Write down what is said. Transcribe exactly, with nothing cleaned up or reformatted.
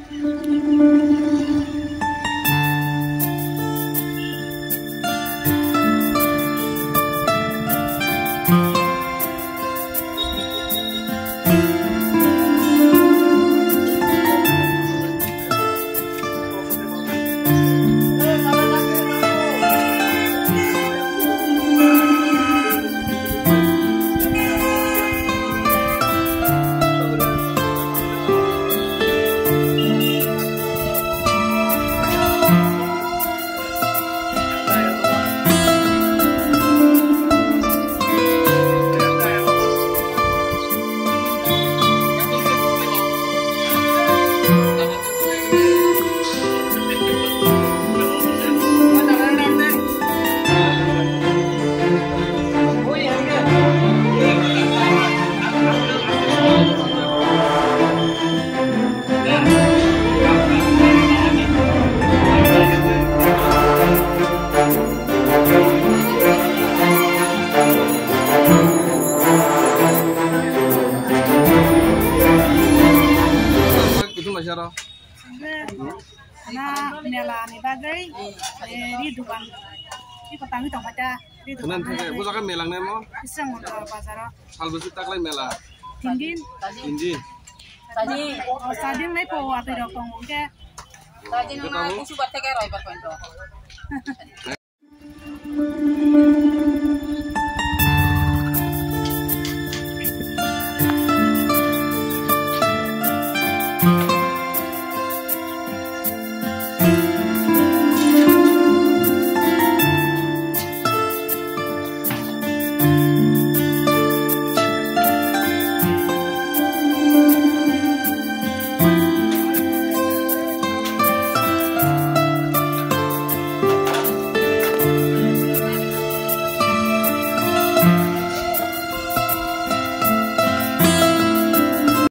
Na mela ni bagwi, eh, ri dukan, iko tangwi tongkha ta, ri dukan. Nang thangkhe, bo jaga mela nai mo? Kisang motor bazaro. Sal bwswk taklai mela? Tin din. Tin din. Oh, sadin nai po atwi rok tong hwnkhe. Sadin na kusu batte ke roi bar koin to.